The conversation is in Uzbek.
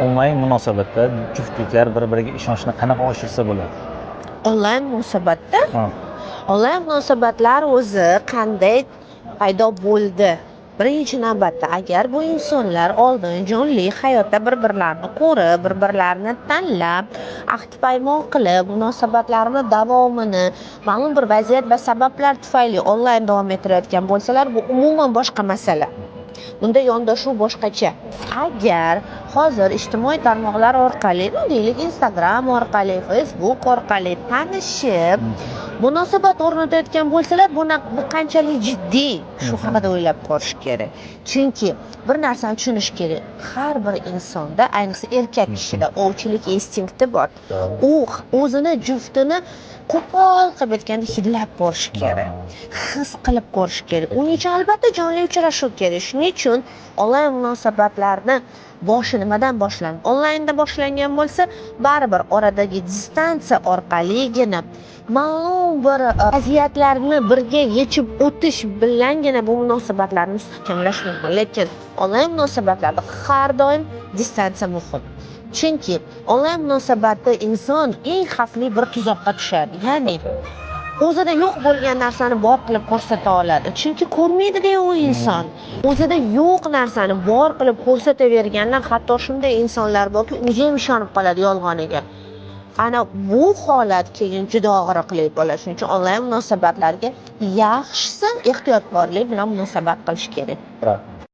Onlayn munosabatda juftliklar bir-biriga ishonchni qanaqa oshirsa bo'ladi? Onlayn munosabatda? Ha. Onlayn munosabatlar o'zi qanday paydo bo'ldi? Birinchi navbatda, agar bu insonlar oldin jonli hayotda bir-birlarini ko'rib, bir-birlarini tanlab, ahd paymon qilib, munosabatlarini davomini ma'lum bir vaziyat va sabablar tufayli onlayn davom ettirayotgan bo'lsalar, bu umuman boshqa masala. Bunda yondashuv boshqacha. Agar hozir ijtimoiy tarmoqlar orqali, ну, deylik, Instagram orqali, Facebook orqali tanishib, munosabat o'rnatayotgan bo'lsalar, bu qanchalik jiddiy, shu haqida o'ylab ko'rish kerak. Chunki bir narsani tushunish kerak: har bir insonda, ayniqsa erkak kishida ovchilik instinkti bor. U o'zini juftini, qo'pol qilib aytganda, hidlab ko'rish kerak, his qilib ko'rish kerak. Uning uchun, albatta, jonli uchrashuv kerak. Shuning uchun onlayn munosabatlarni boshi nimadan boshlanadi? Onlaynda boshlangan bo'lsa, baribir oradagi distansiya orqaligina, ma'lum bir vaziyatlarni birga yechib o'tish bilangina bu munosabatlarni mustahkamlash mumkin. Lekin onlayn munosabatlarda har doim distansiya muhim, chunki onlayn munosabatda inson eng xavfli bir tuzoqqa tushadi, ya'ni o'zida yo'q bo'lgan narsani bor qilib ko'rsata oladi, chunki ko'rmaydida u inson. O'zida yo'q narsani bor qilib ko'rsatavergandan hatto shunday insonlar borki, o'zi ham ishonib qoladi yolg'oniga. Ana bu holat keyin juda og'riqli bo'ladi. Shuning uchun onlayn munosabatlarga yaxshisi ehtiyotkorlik bilan munosabat qilish kerak. Rahmat.